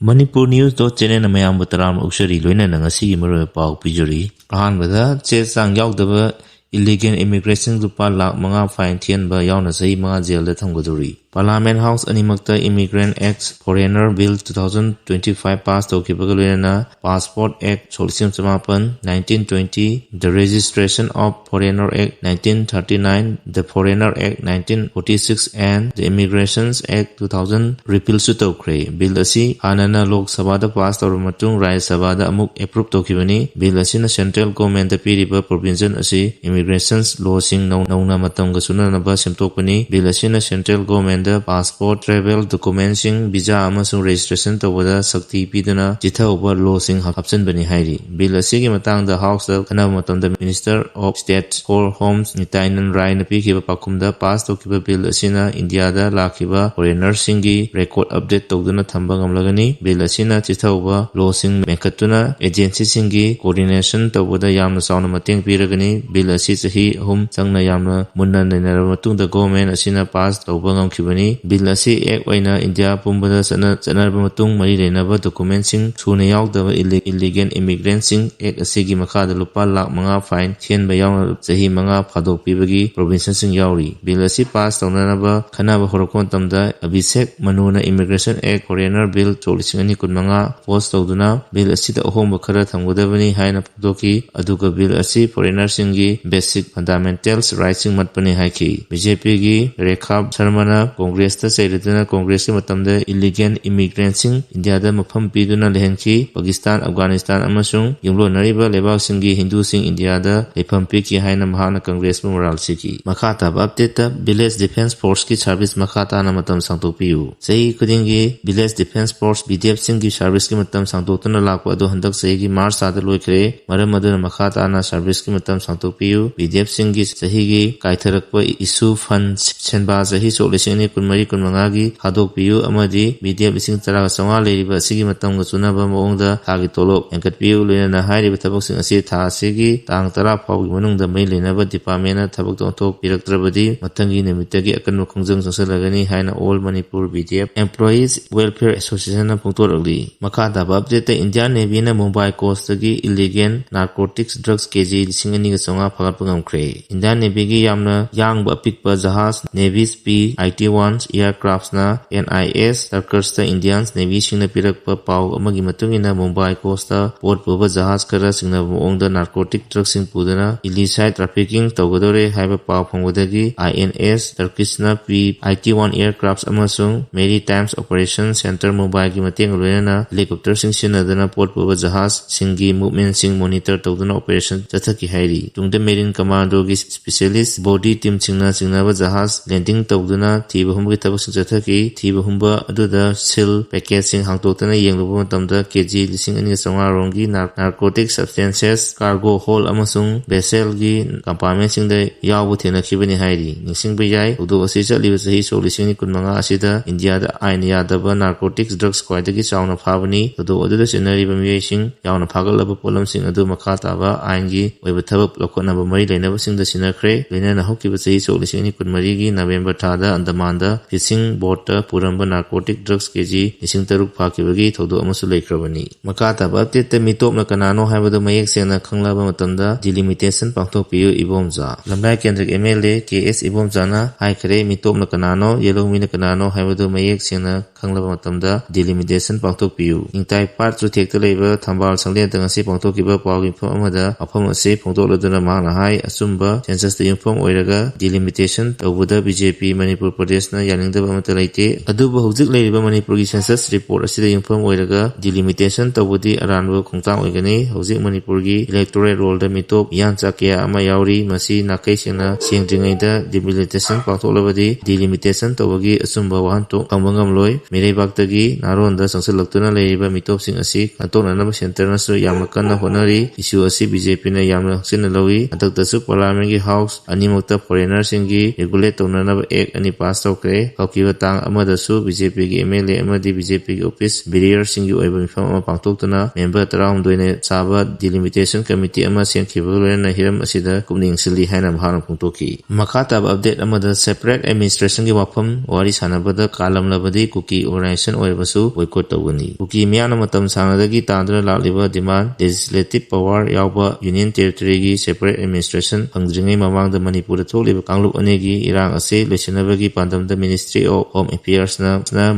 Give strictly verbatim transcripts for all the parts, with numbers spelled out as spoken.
Manipur News dot channelꯅ ꯃꯌꯥꯝꯕꯨ ꯇꯔꯥꯝꯅ ꯑꯣꯛꯆꯔꯤ, ꯂꯣꯏꯅꯅ ꯉꯁꯤꯒꯤ ꯃꯔꯨꯑꯣꯏꯕ ꯄꯥꯎ ꯄꯤꯖꯔꯤ꯫ ꯑꯍꯥꯟꯕꯗ, ꯆꯦ ꯆꯥꯡ ꯌꯥꯎꯗꯕ illegal immigrantꯁꯤꯡ ꯂꯨꯄꯥ ꯂꯥꯈ ꯃꯉꯥ fine ꯊꯤꯍꯟꯕ ꯌꯥꯎꯅ ꯆꯍꯤ ꯃꯉꯥ ꯖꯦꯜꯗ ꯊꯝꯒꯗꯧꯔꯤ꯫ Parliament House ꯑꯅꯤꯃꯛꯇ Immigrant Act, Foreigner Bill two thousand twenty-five pass ꯇꯧꯈꯤꯕꯒ ꯂꯣꯏꯅꯅ Passport Act ꯁꯣꯛ ꯂꯤꯁꯤꯡ ꯆꯃꯥꯄꯟ, nineteen twenty, The Registration of Foreigner Act nineteen thirty-nine, The Foreigner Act nineteen forty-six and The Immigrations Act two thousand repealꯁꯨ ꯇꯧꯈ꯭ꯔꯦ꯫ Bill ꯑꯁꯤ ꯍꯥꯟꯅꯅ ꯂꯣꯛ ꯁꯚꯥꯗ pass ꯇꯧꯔꯕ ꯃꯇꯨꯡ ꯔꯥꯖ꯭ꯌ ꯁꯚꯥꯗ ꯑꯃꯨꯛ approve ꯇꯧꯈꯤꯕꯅꯤ꯫ Bill ꯑꯁꯤꯅ central governmentꯇ ꯄꯤꯔꯤꯕ provision ꯑꯁꯤ immigrations lawꯁꯤꯡ ꯅꯧ-, ꯅꯧꯅ ꯃꯇꯝꯒ ꯆꯨꯅꯅꯕ ꯁꯦꯝꯗꯣꯛꯄꯅꯤ꯫ Bill ꯑꯁꯤꯅ central governmentꯇ passport, travel documentꯁꯤꯡ, visa ꯑꯃꯁꯨꯡ registration ꯇꯧꯕꯗ ꯁꯛꯇꯤ ꯄꯤꯗꯨꯅ ꯆꯤꯊꯍꯧꯕ lawꯁꯤꯡ ꯍꯥꯞ-, ꯍꯥꯞꯆꯤꯟꯕꯅꯤ ꯍꯥꯏꯔꯤ꯫ Bill ꯑꯁꯤꯒꯤ ꯃꯇꯥꯡꯗ Houseꯇ ꯈꯟꯅꯕ ꯃꯇꯝꯗ Minister of State for Home ꯅꯤꯇ꯭ꯌꯥꯅꯟ ꯔꯥꯏꯅ ꯄꯤꯈꯤꯕ ꯄꯥꯎꯈꯨꯝꯗ, pass ꯇꯧꯈꯤꯕ bill ꯑꯁꯤꯅ ꯏꯟꯗꯤꯌꯥꯗ ꯂꯥꯛꯈꯤꯕ foreignerꯁꯤꯡꯒꯤ record update ꯇꯧꯗꯨꯅ ꯊꯝꯕ ꯉꯝꯂꯒꯅꯤ꯫ Bill ꯑꯁꯤꯅ ꯆꯤꯊꯍꯧꯕ lawꯁꯤꯡ ꯃꯦꯟꯈꯠꯇꯨꯅ agencyꯁꯤꯡꯒꯤ coordination ꯇꯧꯕꯗ ꯌꯥꯝꯅ ꯆꯥꯎꯅ ꯃꯇꯦꯡ ꯄꯤꯔꯒꯅꯤ꯫ Bill ꯑꯁꯤ ꯆꯍꯤ ꯑꯍꯨꯝ ꯆꯪꯅ ꯌꯥꯝꯅ ꯃꯨꯟꯅ ꯅꯩꯅꯔꯕ ꯃꯇꯨꯡꯗ government ꯑꯁꯤꯅ pass ꯇꯧꯕ ꯉꯝꯈꯤꯕꯅꯤ꯫ Bill ꯑꯁꯤ act ꯑꯣꯏꯅ ꯏꯟꯗꯤꯌꯥ ꯄꯨꯝꯕꯗ ꯆꯠꯅ-, ꯆꯠꯅꯔꯕ ꯃꯇꯨꯡ ꯃꯔꯤ ꯂꯩꯅꯕ documentꯁꯤꯡ ꯁꯨꯅ ꯌꯥꯎꯗꯕ ille-, illegal immigrantꯁꯤꯡ act ꯑꯁꯤꯒꯤ ꯃꯈꯥꯗ ꯂꯨꯄꯥ ꯂꯥꯈ ꯃꯉꯥ fine ꯊꯤꯍꯟꯕ ꯌꯥꯎꯅ ꯆꯍꯤ ꯃꯉꯥ ꯐꯥꯗꯣꯛ ꯄꯤꯕꯒꯤ provisionꯁꯤꯡ ꯌꯥꯎꯔꯤ꯫ Bill ꯑꯁꯤ pass ꯇꯧꯅꯅꯕ ꯈꯟꯅꯕ ꯍꯧꯔꯛꯄ ꯃꯇꯝꯗ Abhishek ꯃꯅꯨꯅ Immigration Act, Foreigner Bill ꯁꯣꯛ ꯂꯤꯁꯤꯡ ꯑꯅꯤ ꯀꯨꯟꯃꯉꯥ oppose ꯇꯧꯗꯨꯅ bill ꯑꯁꯤꯗ ꯑꯍꯣꯡꯕ ꯈꯔ ꯊꯝꯒꯗꯕꯅꯤ ꯍꯥꯏꯅ ꯐꯣꯡꯗꯣꯛꯈꯤ, ꯑꯗꯨꯒ bill ꯑꯁꯤ foreignerꯁꯤꯡꯒꯤ basic fundamental rightꯁꯤꯡ ꯃꯠꯄꯅꯤ ꯍꯥꯏꯈꯤ꯫ BJPꯒꯤ ꯔꯦꯈꯥ ꯁꯔꯃꯅ Congressꯇ ꯆꯩꯔꯗꯨꯅ Congressꯀꯤ ꯃꯇꯝꯗ illegal immigrantꯁꯤꯡ ꯏꯟꯗꯤꯌꯥꯗ ꯃꯐꯝ ꯄꯤꯗꯨꯅ ꯂꯩꯍꯟꯈꯤ꯫ ꯄꯥꯀꯤꯁꯇꯥꯟ, ꯑꯐꯒꯥꯅꯤꯁꯇꯥꯟ ꯑꯃꯁꯨꯡ ꯌꯨꯝꯂꯣꯟꯅꯔꯤꯕ ꯂꯩꯕꯥꯛꯁꯤꯡꯒꯤ ꯍꯤꯟꯗꯨꯁꯤꯡ ꯏꯟꯗꯤꯌꯥꯗ ꯂꯩꯐꯝ ꯄꯤꯈꯤ ꯍꯥꯏꯅ ꯃꯍꯥꯛꯅ Congressꯄꯨ ꯃꯔꯥꯜ ꯁꯤꯈꯤ꯫ ꯃꯈꯥ ꯇꯥꯕ updateꯇ, Village Defence Forceꯀꯤ service ꯃꯈꯥ ꯇꯥꯅ ꯃꯇꯝ ꯁꯥꯡꯗꯣꯛꯄꯤꯌꯨ꯫ ꯆꯍꯤ ꯈꯨꯗꯤꯡꯒꯤ Village Defence Force, VDFꯁꯤꯡꯒꯤ serviceꯀꯤ ꯃꯇꯝ ꯁꯥꯡꯗꯣꯛꯇꯨꯅ ꯂꯥꯛꯄ ꯑꯗꯨ ꯍꯟꯗꯛ ꯆꯍꯤꯒꯤ March ꯊꯥꯗ ꯂꯣꯏꯈ꯭ꯔꯦ꯫ ꯃꯔꯝ ꯑꯗꯨꯅ ꯃꯈꯥ ꯇꯥꯅ serviceꯀꯤ ꯃꯇꯝ ꯁꯥꯡꯗꯣꯛꯄꯤꯌꯨ꯫ VDFꯁꯤꯡꯒꯤ ꯆꯍꯤꯒꯤ ꯀꯥꯏꯊꯔꯛꯄ issue fund ꯁꯦꯟꯕꯥ ꯆꯍꯤ ꯁꯣꯛ ꯂꯤꯁꯤꯡ ꯑꯅꯤ ꯀꯨꯟꯃꯔꯤ ꯀꯨꯟꯃꯉꯥꯒꯤ ꯊꯥꯗꯣꯛꯄꯤꯌꯨ ꯑꯃꯗꯤ ꯕꯤ ꯗꯤ ꯑꯦꯐ ꯂꯤꯁꯤꯡ ꯇꯔꯥꯒ ꯆꯥꯝꯃꯉꯥ ꯂꯩꯔꯤꯕ ꯑꯁꯤꯒꯤ ꯃꯇꯝꯒ ꯆꯨꯅꯕ ꯃꯑꯣꯡꯗ ꯊꯥꯒꯤ ꯇꯣꯂꯣꯞ ꯍꯦꯟꯒꯠꯄꯤꯌꯨ꯫ ꯂꯣꯏꯅꯅ ꯍꯥꯏꯔꯤꯕ ꯊꯕꯛꯁꯤꯡ ꯑꯁꯤ ꯊꯥ ꯑꯁꯤꯒꯤ ꯇꯥꯡ ꯇꯔꯥ ꯐꯥꯎꯒꯤ ꯃꯅꯨꯡꯗ ꯃꯔꯤ ꯂꯩꯅꯕ ꯗꯤꯄꯥꯔꯠꯃꯦꯟꯅ ꯊꯕꯛꯇ ꯑꯣꯟꯊꯣꯛꯄꯤꯔꯛꯇ꯭ꯔꯕꯗꯤ ꯃꯊꯪꯒꯤ ꯅꯨꯃꯤꯠꯇꯒꯤ ꯑꯀꯟꯕ ꯈꯣꯡꯖꯪ ꯆꯪꯁꯤꯜꯂꯒꯅꯤ ꯍꯥꯏꯅ All Manipur B D F Employees Welfare Association ꯅ ꯐꯣꯡꯗꯣꯔꯛꯂꯤ꯫ ꯃꯈꯥ ꯇꯥꯕ ꯑꯞꯗꯦꯠꯇ ꯏꯟꯗꯤꯌꯥꯟ ꯅꯦꯚꯤꯅ ꯃꯨꯝꯕꯥꯏ ꯀꯣꯁꯇꯒꯤ illegal narcotics drugs K G ꯂꯤꯁꯤꯡ ꯑꯅꯤꯒ ꯆꯥꯝꯃꯉꯥ ꯐꯥꯒꯠꯄ ꯉꯝꯈ꯭ꯔꯦ꯫ ꯏꯟꯗꯤꯌꯥꯟ ꯅꯦꯚꯤꯒꯤ ꯌꯥꯝꯅ ꯌꯥꯡꯕ ꯑꯄꯤꯛꯄ ꯖꯍꯥꯖ Navis P eighty one aircraft ꯅ N I S Turkish ꯇ ꯏꯟꯗꯤꯌꯥꯟ ꯅꯦꯚꯤꯁꯤꯡꯅ ꯄꯤꯔꯛꯄ ꯄꯥꯎ ꯑꯃꯒꯤ ꯃꯇꯨꯡ ꯏꯟꯅ ꯃꯨꯝꯕꯥꯏ ꯀꯣꯁꯇ ꯄꯣꯠ ꯄꯨꯕ ꯖꯍꯥꯖ ꯈꯔ ꯆꯤꯡꯅꯕ ꯃꯑꯣꯡꯗ ꯅꯥꯔꯀꯣꯇꯤꯛ ꯗ꯭ꯔꯒꯁꯤꯡ ꯄꯨꯗꯨꯅ illicit trafficking ꯇꯧꯒꯗꯧꯔꯦ ꯍꯥꯏꯕ ꯄꯥꯎ ꯐꯪꯕꯗꯒꯤ I N S Turkish ꯅ P eighty one aircraft ꯑꯃꯁꯨꯡ Maritime Operation Centre ꯃꯨꯝꯕꯥꯏꯒꯤ ꯃꯇꯦꯡꯒ ꯂꯣꯏꯅꯅ helicopter ꯁꯤꯡ ꯁꯤꯖꯤꯟꯅꯗꯨꯅ ꯄꯣꯠ ꯄꯨꯕ ꯖꯍꯥꯖꯁꯤꯡꯒꯤ movement ꯁꯤꯡ monitor ꯇꯧꯗꯨꯅ operation ꯆꯠꯊꯈꯤ ꯍꯥꯏꯔꯤ꯫ ꯇꯨꯡꯗ Marine Commando ꯒꯤ specialist body team ꯁꯤꯡꯅ ꯆꯤꯡꯅꯕ ꯖꯍꯥꯖ landing ꯇꯧꯗꯨꯅ ꯊꯤꯕ ꯍꯨꯝꯕꯒꯤ ꯊꯕꯛꯁꯤꯡ ꯆꯠꯊꯈꯤ꯫ ꯊꯤꯕ ꯍꯨꯝꯕ ꯑꯗꯨꯗ seal package ꯁꯤꯡ ꯍꯥꯡꯗꯣꯛꯇꯨꯅ ꯌꯦꯡꯂꯨꯕ ꯃꯇꯝꯗ ꯀꯦ ꯖꯤ ꯂꯤꯁꯤꯡ ꯑꯅꯤꯒ ꯆꯥꯝꯃꯉꯥ ꯔꯣꯝꯒꯤ nar-, narcotic substances cargo hold ꯑꯃꯁꯨꯡ vessel ꯒꯤ compartment ꯁꯤꯡꯗ ꯌꯥꯎꯕ ꯊꯦꯡꯅꯈꯤꯕꯅꯤ ꯍꯥꯏꯔꯤ꯫ ꯅꯤꯡꯁꯤꯡꯕ ꯌꯥꯏ, ꯊꯧꯗꯣꯛ ꯑꯁꯤ ꯆꯠꯂꯤꯕ ꯆꯍꯤ ꯁꯣꯛ ꯂꯤꯁꯤꯡ ꯑꯅꯤ ꯀꯨꯟꯃꯉꯥ ꯑꯁꯤꯗ ꯏꯟꯗꯤꯌꯥꯗ ꯑꯥꯏꯟ ꯌꯥꯗꯕ narcotics drugs ꯈ꯭ꯋꯥꯏꯗꯒꯤ ꯆꯥꯎꯅ ꯐꯥꯕꯅꯤ꯫ ꯊꯧꯗꯣꯛ ꯑꯗꯨꯗ ꯆꯦꯟꯅꯔꯤꯕ ꯃꯤꯑꯣꯏꯁꯤꯡ ꯌꯥꯎꯅ ꯐꯥꯒꯠꯂꯕ ꯄꯣꯠꯂꯝꯁꯤꯡ ꯑꯗꯨ ꯃꯈꯥ ꯇꯥꯕ ꯑꯥꯏꯟꯒꯤ ꯑꯣꯏꯕ ꯊꯕꯛ ꯂꯧꯈꯠꯅꯕ ꯃꯔꯤ ꯂꯩꯅꯕꯁꯤꯡꯗ ꯁꯤꯟꯅꯈ꯭ꯔꯦ꯫ ꯂꯣꯏꯅꯅ ꯍꯧꯈꯤꯕ ꯆꯍꯤ ꯁꯣꯛ ꯂꯤꯁꯤꯡ ꯑꯅꯤ ꯀꯨꯟꯃꯔꯤꯒꯤ November ꯊꯥꯗ ꯑꯟꯗꯃꯥꯟꯗ fishing boat ꯇ ꯄꯨꯔꯝꯕ narcotic drugs ꯀꯦ ꯖꯤ ꯂꯤꯁꯤꯡ ꯇꯔꯨꯛ ꯐꯥꯈꯤꯕꯒꯤ ꯊꯧꯗꯣꯛ ꯑꯃꯁꯨ ꯂꯩꯈ꯭ꯔꯕꯅꯤ꯫ ꯃꯈꯥ ꯇꯥꯕ update ꯇ ꯃꯤꯇꯣꯞꯅ ꯀꯅꯥꯅꯣ ꯍꯥꯏꯕꯗꯨ ꯃꯌꯦꯛ ꯁꯦꯡꯅ ꯈꯪꯂꯕ ꯃꯇꯝꯗ delimitation ꯄꯥꯡꯊꯣꯛꯄꯤꯌꯨ ꯏꯕꯣꯝꯆꯥ꯫ ꯂꯝꯂꯥꯏ ꯀꯦꯟꯗ꯭ꯔꯒꯤ M L A K S ꯏꯕꯣꯝꯆꯥꯅ ꯍꯥꯏꯈ꯭ꯔꯦ, ꯃꯤꯇꯣꯞꯅ ꯀꯅꯥꯅꯣ, ꯌꯦꯜꯍꯧꯃꯤꯅ ꯀꯅꯥꯅꯣ ꯍꯥꯏꯕꯗꯨ ꯃꯌꯦꯛ ꯁꯦꯡꯅ ꯈꯪꯂꯕ ꯃꯇꯝꯗ delimitation ꯄꯥꯡꯊꯣꯛꯄꯤꯌꯨ꯫ ꯅꯤꯡꯇꯥꯏ ꯄꯥꯠ ꯆꯨꯊꯦꯛꯇ ꯂꯩꯕ ꯊꯝꯕꯥꯜ ꯁꯪꯂꯦꯟꯗ ꯉꯁꯤ ꯄꯥꯡꯊꯣꯛꯈꯤꯕ ꯄꯥꯎꯒꯤ ꯃꯤꯐꯝ ꯑꯃꯗ ꯋꯥꯐꯝ ꯑꯁꯤ ꯐꯣꯡꯗꯣꯛꯂꯗꯨꯅ ꯃꯍꯥꯛꯅ ꯍꯥꯏ, ꯑꯆꯨꯝꯕ census ꯇ ꯌꯨꯝꯐꯝ ꯑꯣꯏꯔꯒ delimitation ꯇꯧꯕꯗ B J P ꯃꯅꯤꯄꯨꯔ ꯄ꯭ꯔꯗꯦꯁꯅ ꯌꯥꯅꯤꯡꯗꯕ ꯑꯃꯠꯇ ꯂꯩꯇꯦ꯫ ꯑꯗꯨꯕꯨ ꯍꯧꯖꯤꯛ ꯂꯩꯔꯤꯕ ꯃꯅꯤꯄꯨꯔꯒꯤ census report ꯑꯁꯤꯗ ꯌꯨꯝꯐꯝ ꯑꯣꯏꯔꯒ delimitation ꯇꯧꯕꯗꯤ ꯑꯔꯥꯟꯕ ꯈꯣꯡꯊꯥꯡ ꯑꯣꯏꯒꯅꯤ꯫ ꯍꯧꯖꯤꯛ ꯃꯅꯤꯄꯨꯔꯒꯤ electoral roll ꯗ ꯃꯤꯇꯣꯞ ꯃꯤꯌꯥꯟꯆꯥ ꯀꯌꯥ ꯑꯃ ꯌꯥꯎꯔꯤ꯫ ꯃꯁꯤ ꯅꯥꯈꯩ ꯁꯦꯡꯅ ꯁꯦꯡꯗ꯭ꯔꯤꯉꯩꯗ delimitation ꯄꯥꯡꯊꯣꯛꯂꯕꯗꯤ delimitation ꯇꯧꯕꯒꯤ ꯑꯆꯨꯝꯕ ꯋꯥꯍꯟꯊꯣꯛ ꯐꯪꯕ ꯉꯝꯂꯣꯏ꯫ ꯃꯤꯔꯩꯕꯥꯛꯇꯒꯤ ꯅꯥꯔꯣꯟꯗ ꯆꯪꯁꯤꯜꯂꯛꯇꯨꯅ ꯂꯩꯔꯤꯕ ꯃꯤꯇꯣꯞꯁꯤꯡ ꯑꯁꯤ ꯈꯟꯗꯣꯛꯅꯅꯕ centre ꯅꯁꯨ ꯌꯥꯝꯅ ꯀꯟꯅ ꯍꯣꯠꯅꯔꯤ꯫ Issue ꯑꯁꯤ B J P ꯅ ꯌꯥꯝꯅ ꯍꯛꯆꯤꯟꯅ ꯂꯧꯏ꯫ ꯍꯟꯗꯛꯇꯁꯨ parliament ꯀꯤ house ꯑꯅꯤꯃꯛꯇ foreigner ꯁꯤꯡꯒꯤ regulate ꯇꯧꯅꯅꯕ act ꯑꯅꯤ pass ꯊꯣꯛꯈ꯭ꯔꯦ꯫ ꯍꯧꯈꯤꯕ ꯇꯥꯡ ꯑꯃꯗꯁꯨ ꯕꯤ ꯖꯦ ꯄꯤꯒꯤ ꯑꯦꯝ ꯑꯦꯜ ꯑꯦ ꯑꯃꯗꯤ ꯕꯤ ꯖꯦ ꯄꯤꯒꯤ ꯑꯣꯐꯤꯁ ꯕꯦꯔꯤꯌꯔꯁꯤꯡꯒꯤ ꯑꯣꯏꯕ ꯃꯤꯐꯝ ꯑꯃ ꯄꯥꯡꯊꯣꯛꯇꯨꯅ ꯃꯦꯝꯕꯔ ꯇꯔꯥꯍꯨꯝꯗꯣꯏꯅ ꯁꯥꯕ ꯗꯤꯂꯤꯃꯤꯇꯦꯁꯟ ꯀꯃꯤꯇꯤ ꯑꯃ ꯁꯦꯝꯈꯤꯕꯒ ꯂꯣꯏꯅꯅ ꯍꯤꯔꯝ ꯑꯁꯤꯗ ꯀꯨꯞꯅ ꯌꯦꯡꯁꯤꯜꯂꯤ ꯍꯥꯏꯅ ꯃꯍꯥꯛꯅ ꯐꯣꯡꯗꯣꯛꯈꯤ꯫ ꯃꯈꯥ ꯇꯥꯕ ꯑꯞꯗꯦꯠ ꯑꯃꯗ, ꯁꯦꯄꯔꯦꯠ ꯑꯦꯗꯃꯤꯅꯤꯁꯇ꯭ꯔꯦꯁꯟꯒꯤ ꯋꯥꯐꯝ ꯋꯥꯔꯤ ꯁꯥꯟꯅꯕꯗ ꯀꯥꯜꯂꯝꯂꯕꯗꯤ ꯀꯨꯀꯤ ꯑꯣꯔꯒꯅꯥꯏꯖꯦꯁꯟ ꯑꯣꯏꯔꯕꯁꯨ ꯕꯣꯏꯀꯣꯠ ꯇꯧꯒꯅꯤ꯫ ꯀꯨꯀꯤ ꯃꯤꯌꯥꯝꯅ ꯃꯇꯝ ꯁꯥꯡꯅꯗꯒꯤ ꯇꯥꯟꯗꯨꯅ ꯂꯥꯛꯂꯤꯕ ꯗꯤꯃꯥꯟ, ꯂꯦꯖꯤꯁꯂꯦꯇꯤꯚ ꯄꯋꯥꯔ ꯌꯥꯎꯕ ꯌꯨꯅꯤꯌꯟ ꯇꯦꯔꯤꯇꯣꯔꯤꯒꯤ ꯁꯦꯄꯔꯦꯠ ꯑꯦꯗꯃꯤꯅꯤꯁꯇ꯭ꯔꯦꯁꯟ ꯐꯪꯗ꯭ꯔꯤꯉꯩ ꯃꯃꯥꯡꯗ ꯃꯅꯤꯄꯨꯔꯗ ꯊꯣꯛꯂꯤꯕ ꯀꯥꯡꯂꯨꯞ ꯑꯅꯤꯒꯤ ꯏꯔꯥꯡ ꯑꯁꯤ ꯂꯣꯏꯁꯤꯟꯅꯕꯒꯤ ꯄꯥꯟꯗꯝꯗ Ministry of Home Affairsꯅ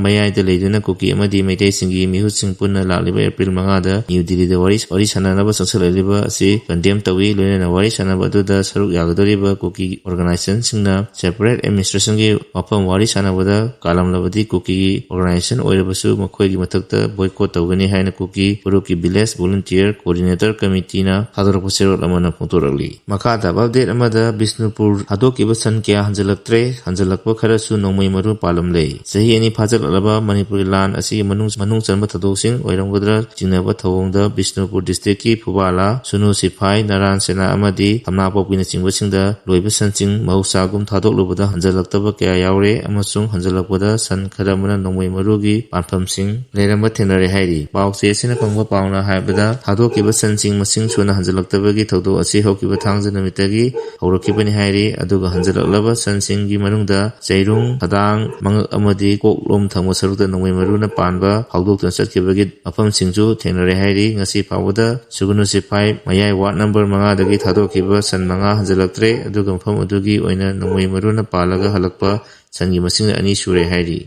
ꯃꯌꯥꯏꯗ ꯂꯩꯗꯨꯅ ꯀꯨꯀꯤ ꯑꯃꯗꯤ ꯃꯩꯇꯩꯁꯤꯡꯒꯤ ꯃꯤꯍꯨꯠꯁꯤꯡ ꯄꯨꯟꯅ ꯂꯥꯛꯂꯤꯕ ꯑꯦꯄ꯭ꯔꯤꯜ ꯃꯉꯥꯗ ꯅ꯭ꯌꯨ ꯗꯤꯜꯂꯤꯗ ꯋꯥꯔꯤ, ꯋꯥꯔꯤ ꯁꯥꯟꯅꯅꯕ ꯆꯪꯁꯤꯜꯂꯛꯂꯤꯕ ꯑꯁꯤ ꯀꯟꯗꯦꯝ ꯇꯧꯏ꯫ ꯂꯣꯏꯅꯅ ꯋꯥꯔꯤ ꯁꯥꯟꯅꯕ ꯑꯗꯨꯗ ꯁꯔꯨꯛ ꯌꯥꯒꯗꯧꯔꯤꯕ ꯀꯨꯀꯤ ꯑꯣꯔꯒꯅꯥꯏꯖꯦꯁꯟꯁꯤꯡꯅ ꯁꯦꯄꯔꯦꯠ ꯑꯦꯗꯃꯤꯅꯤꯁꯇ꯭ꯔꯦꯁꯟꯒꯤ ꯋꯥꯐꯝ ꯋꯥꯔꯤ ꯁꯥꯟꯅꯕꯗ ꯀꯥꯜꯂꯝꯂꯕꯗꯤ ꯀꯨꯀꯤꯒꯤ ꯑꯣꯔꯒꯅꯥꯏꯖꯦꯁꯟ ꯑꯣꯏꯔꯕꯁꯨ ꯃꯈꯣꯏꯒꯤ ꯃꯊꯛꯇ ꯕꯣꯏꯀꯣꯠ ꯇꯧꯒꯅꯤ ꯍꯥꯏꯅ ꯀꯨꯀꯤ ꯐꯨꯔꯨꯞꯀꯤ ꯚꯤꯂꯦꯖ ꯚꯣꯂꯨꯟꯇꯤꯌꯔ ꯀꯣꯑꯣꯔꯗꯤꯅꯦꯇꯔ ꯀꯃꯤꯇꯤꯅ ꯊꯥꯗꯣꯔꯛꯄ ꯆꯦꯔꯣꯜ ꯑꯃꯅ ꯐꯣꯡꯗꯣꯔꯛꯂꯤ꯫ ꯃꯈꯥ ꯇꯥꯕ ꯑꯞꯗꯦꯠ ꯑꯃꯗ, ꯕꯤꯁꯅꯨꯄꯨꯔ ꯊꯥꯗꯣꯛꯈꯤꯕ ꯁꯟ ꯀꯌꯥ ꯍꯟꯖꯤꯜꯂꯛꯇ꯭ꯔꯦ, ꯍꯟꯖꯤꯜꯂꯛꯄ ꯈꯔꯁꯨ ꯅꯣꯡꯃꯩ ꯃꯔꯨ ꯄꯥꯜꯂꯝꯂꯦ꯫ ꯆꯍꯤ ꯑꯅꯤ ꯐꯥꯖꯤꯜꯂꯛꯂꯕ ꯃꯅꯤꯄꯨꯔꯒꯤ ꯂꯥꯟ ꯑꯁꯤꯒꯤ ꯃꯅꯨꯡ, ꯃꯅꯨꯡ ꯆꯟꯕ ꯊꯧꯗꯣꯛꯁꯤꯡ ꯑꯣꯏꯔꯝꯒꯗ꯭ꯔꯥ ꯆꯤꯡꯅꯕ ꯊꯧꯑꯣꯡꯗ ꯕꯤꯁꯅꯨꯄꯨꯔ ꯗꯤꯁꯇ꯭ꯔꯤꯛꯀꯤ ꯐꯨꯕꯥꯂꯥ, ꯁꯨꯅꯨ ꯁꯤꯐꯥꯏ, ꯅꯔꯥꯟ ꯁꯦꯅꯥ ꯑꯃꯗꯤ ꯊꯝꯅꯥꯄꯣꯛꯄꯤꯅꯆꯤꯡꯕꯁꯤꯡꯗ ꯂꯣꯏꯕ ꯁꯟꯁꯤꯡ ꯃꯍꯧꯁꯥꯒꯨꯝ ꯊꯥꯗꯣꯛꯂꯨꯕꯗ ꯍꯟꯖꯤꯜꯂꯛꯇꯕ ꯀꯌꯥ ꯌꯥꯎꯔꯦ ꯑꯃꯁꯨꯡ ꯍꯟꯖꯤꯜꯂꯛꯄꯗ ꯁꯟ ꯈꯔ ꯑꯃꯅ ꯅꯣꯡꯃꯩ ꯃꯔꯨꯒꯤ ꯄꯥꯟꯐꯝꯁꯤꯡ ꯂꯩꯔꯝꯕ ꯊꯦꯡꯅꯔꯦ ꯍꯥꯏꯔꯤ꯫ ꯄꯥꯎ ꯆꯦ ꯑꯁꯤꯅ ꯐꯪꯕ ꯄꯥꯎꯅ ꯍꯥꯏꯕꯗ, ꯊꯥꯗꯣꯛꯈꯤꯕ ꯁꯟꯁꯤꯡ ꯃꯁꯤꯡ ꯁꯨꯅ ꯍꯟꯖꯤꯜꯂꯛꯇꯕꯒꯤ ꯊꯧꯗꯣꯛ ꯑꯁꯤ ꯍꯧꯈꯤꯕ ꯊꯥꯡꯖ ꯅꯨꯃꯤꯠꯇꯒꯤ ꯍꯧꯔꯛꯈꯤꯕꯅꯤ ꯍꯥꯏꯔꯤ꯫ ꯑꯗꯨꯒ ꯍꯟꯖꯤꯜꯂꯛꯂꯕ ꯁꯟꯁꯤꯡꯒꯤ ꯃꯅꯨꯡꯗ ꯆꯩꯔꯨꯡ, ꯈꯗꯥꯡ, ꯃꯉꯛ ꯑꯃꯗꯤ ꯀꯣꯛꯂꯣꯝ ꯊꯪꯕ ꯁꯔꯨꯛꯇ ꯅꯣꯡꯃꯩ ꯃꯔꯨꯅ ꯄꯥꯟꯕ ꯐꯥꯎꯗꯣꯛꯇꯨꯅ ꯆꯠꯈꯤꯕꯒꯤ ꯃꯐꯝꯁꯤꯡꯁꯨ ꯊꯦꯡꯅꯔꯦ ꯍꯥꯏꯔꯤ꯫ ꯉꯁꯤ ꯐꯥꯎꯕꯗ ꯁꯨꯒꯅꯨ ꯁꯤꯐꯥꯏ ꯃꯌꯥꯏ ꯋꯥꯔꯗ ꯅꯝꯕꯔ ꯃꯉꯥꯗꯒꯤ ꯊꯥꯗꯣꯛꯈꯤꯕ ꯁꯟ ꯃꯉꯥ ꯍꯟꯖꯤꯜꯂꯛꯇ꯭ꯔꯦ, ꯑꯗꯨꯒ ꯃꯐꯝ ꯑꯗꯨꯒꯤ ꯑꯣꯏꯅ ꯅꯣꯡꯃꯩ ꯃꯔꯨꯅ ꯄꯥꯜꯂꯒ ꯍꯜꯂꯛꯄ ꯁꯟꯒꯤ ꯃꯁꯤꯡꯅ ꯑꯅꯤ ꯁꯨꯔꯦ ꯍꯥꯏꯔꯤ꯫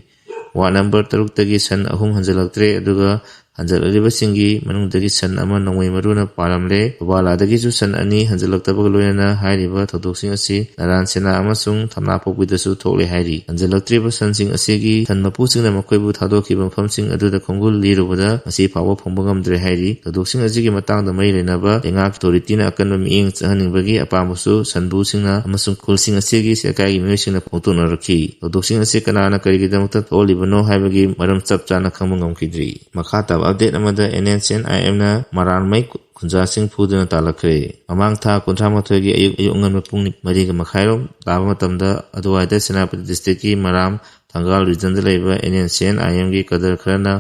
ꯋꯥꯔꯗ ꯅꯝꯕꯔ ꯇꯔꯨꯛꯇꯒꯤ ꯁꯟ ꯑꯍꯨꯝ ꯍꯟꯖꯤꯜꯂꯛꯇ꯭ꯔꯦ, ꯑꯗꯨꯒ ꯍꯟꯖꯤꯜꯂꯛꯂꯤꯕꯁꯤꯡꯒꯤ ꯃꯅꯨꯡꯗꯒꯤ ꯁꯟ ꯑꯃ ꯅꯣꯡꯃꯩ ꯃꯔꯨꯅ ꯄꯥꯜꯂꯝꯂꯦ꯫ ꯐꯨꯕꯥꯂꯥꯗꯒꯤꯁꯨ ꯁꯟ ꯑꯅꯤ ꯍꯟꯖꯤꯜꯂꯛꯇꯕꯒ ꯂꯣꯏꯅꯅ ꯍꯥꯏꯔꯤꯕ ꯊꯧꯗꯣꯛꯁꯤꯡ ꯑꯁꯤ ꯅꯔꯥꯟ ꯁꯦꯅꯥ ꯑꯃꯁꯨꯡ ꯊꯝꯅꯥꯄꯣꯛꯄꯤꯗꯁꯨ ꯊꯣꯛꯂꯦ ꯍꯥꯏꯔꯤ꯫ ꯍꯟꯖꯤꯜꯂꯛꯇ꯭ꯔꯤꯕ ꯁꯟꯁꯤꯡ ꯑꯁꯤꯒꯤ ꯁꯟ ꯃꯄꯨꯁꯤꯡꯅ ꯃꯈꯣꯏꯕꯨ ꯊꯥꯗꯣꯛꯈꯤꯕ ꯃꯐꯝꯁꯤꯡ ꯑꯗꯨꯗ ꯈꯣꯡꯒꯨꯜ ꯂꯤꯔꯨꯕꯗ ꯉꯁꯤ ꯐꯥꯎꯕ ꯐꯪꯕ ꯉꯝꯗ꯭ꯔꯦ ꯍꯥꯏꯔꯤ꯫ ꯊꯧꯗꯣꯛꯁꯤꯡ ꯑꯁꯤꯒꯤ ꯃꯇꯥꯡꯗ ꯃꯔꯤ ꯂꯩꯅꯕ ꯂꯩꯉꯥꯛ ꯑꯣꯊꯣꯔꯤꯇꯤꯅ ꯑꯀꯟꯕ ꯃꯤꯠꯌꯦꯡ ꯆꯪꯍꯟꯅꯤꯡꯕꯒꯤ ꯑꯄꯥꯝꯕꯁꯨ ꯁꯟꯕꯨꯁꯤꯡꯅ ꯑꯃꯁꯨꯡ ꯈꯨꯜꯁꯤꯡ ꯑꯁꯤꯒꯤ ꯂꯩꯀꯥꯏꯒꯤ ꯃꯤꯑꯣꯏꯁꯤꯡꯅ ꯐꯣꯡꯗꯣꯛꯅꯔꯛꯈꯤ꯫ ꯊꯧꯗꯣꯛꯁꯤꯡ ꯑꯁꯤ ꯀꯅꯥꯅ ꯀꯔꯤꯒꯤꯗꯃꯛꯇ ꯊꯣꯛꯍꯜꯂꯤꯕꯅꯣ ꯍꯥꯏꯕꯒꯤ ꯃꯔꯝ ꯆꯞ ꯆꯥꯅ ꯈꯪꯕ ꯉꯝꯈꯤꯗ꯭ꯔꯤ꯫ ꯃꯈꯥ ꯇꯥꯕ Update ꯑꯃꯗ N S C N I M ꯅ ꯃꯔꯥꯟꯃꯩ ꯈꯨꯟꯖꯥꯁꯤꯡ ꯐꯨꯗꯨꯅ ꯇꯥꯜꯂꯛꯈ꯭ꯔꯦ꯫ ꯃꯃꯥꯡ ꯊꯥ ꯀꯨꯟꯊ꯭ꯔꯥ ꯃꯥꯊꯣꯏꯒꯤ ꯑꯌꯨꯛ, ꯑꯌꯨꯛ ꯑꯉꯟꯕ ꯄꯨꯡ ꯃꯔꯤꯒ ꯃꯈꯥꯏꯔꯣꯝ ꯇꯥꯕ ꯃꯇꯝꯗ ꯑꯗꯨꯋꯥꯏꯗ ꯁꯦꯅꯥꯄꯇꯤ district ꯀꯤ ꯃꯔꯥꯝ ꯊꯪꯒꯥꯜ region ꯗ ꯂꯩꯕ N S C N I M ꯒꯤ cadre ꯈꯔꯅ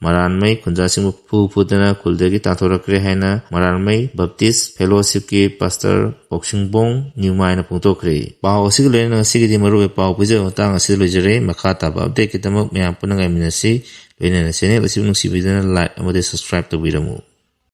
ꯃꯔꯥꯟꯃꯩ ꯈꯨꯟꯖꯥꯁꯤꯡꯕꯨ ꯐꯨ ꯐꯨꯗꯅ ꯈꯨꯜꯗꯒꯤ ꯇꯥꯟꯊꯣꯔꯛꯈ꯭ꯔꯦ ꯍꯥꯏꯅ ꯃꯔꯥꯟꯃꯩ Baptist Fellowship ꯀꯤ pastor ꯄꯥꯎꯁꯤꯡꯕꯣꯡ ꯅ꯭ꯌꯨꯃꯥꯏꯅ ꯐꯣꯡꯗꯣꯛꯈ꯭ꯔꯦ꯫ ꯄꯥꯎ ꯑꯁꯤꯒ ꯂꯣꯏꯅꯅ ꯉꯁꯤꯒꯤꯗꯤ ꯃꯔꯨꯑꯣꯏꯕ ꯄꯥꯎ ꯄꯤꯖꯕ ꯃꯇꯥꯡ ꯑꯁꯤꯗ ꯂꯣꯏꯖꯔꯦ꯫ ꯃꯈꯥ ꯇꯥꯕ update ꯀꯤꯗꯃꯛ ꯃꯌꯥꯝ ꯄꯨꯟꯅ ꯉꯥꯏꯃꯤꯟꯅꯁꯤ꯫ ꯂꯣꯏꯅꯅ channel ꯑꯁꯤꯕꯨ ꯅꯨꯡꯁꯤꯕꯤꯗꯨꯅ like ꯑꯃꯗꯤ subscribe ꯇꯧꯕꯤꯔꯝꯃꯨ꯫